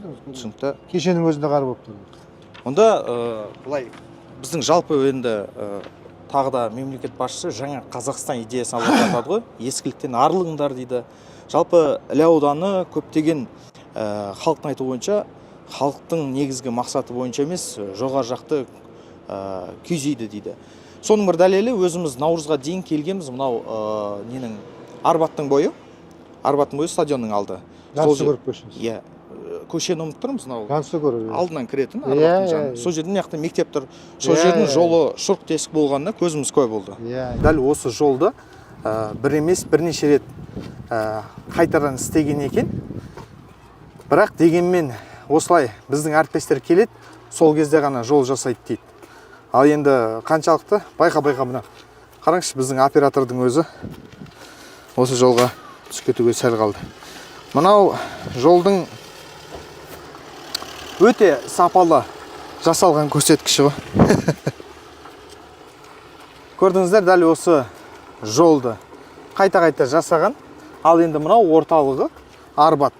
Көрдіңіз, көрдіңіз. Түсінікті. Кешенің өзінде қар болып тұр. Онда былай, біздің жалпы енді тағы да мемлекет басшысы жаңа Қазақстан идеясын алға тартады ғой, ескіліктен арылыңдар дейді. Жалпы Іле ауданы көптеген халықтың айтуы бойынша, халықтың негізгі мақсаты бойынша емес, жоғары жақты күйзейді дейді. Соның бір дәлелі, өзіміз наурызға дейін келгенбіз, мынау ненің, Арбаттың бойы, Арбаттың бойы, стадионның алды. Сол Жансыз көріп көшіңіз. Иә, көшені ұмытып тұрмыз, мынау Жансыз көріп. Алдынан кіретін Иә, Арбаттың жаны. иә. Сол жерде, мына жақта мектеп тұр. Сол Иә, жердің иә. жолы шұрқ тесік болғанына көзіміз куә болды. Дәл осы жолды бір емес, бірнеше рет қайтадан істеген екен. Бірақ дегенмен осылай біздің әріптестер келеді, сол кезде ғана жол жасайды дейді. Ал енді қаншалықты байқа, байқа, мына қараңызшы, біздің оператордың өзі осы жолға түсіп кетуге сәл қалды. Мынау жолдың өте сапалы жасалған көрсеткіші ғой. Көрдіңіздер, дәл осы жолды қайта-қайта жасаған. Ал енді мынау орталығы Арбат.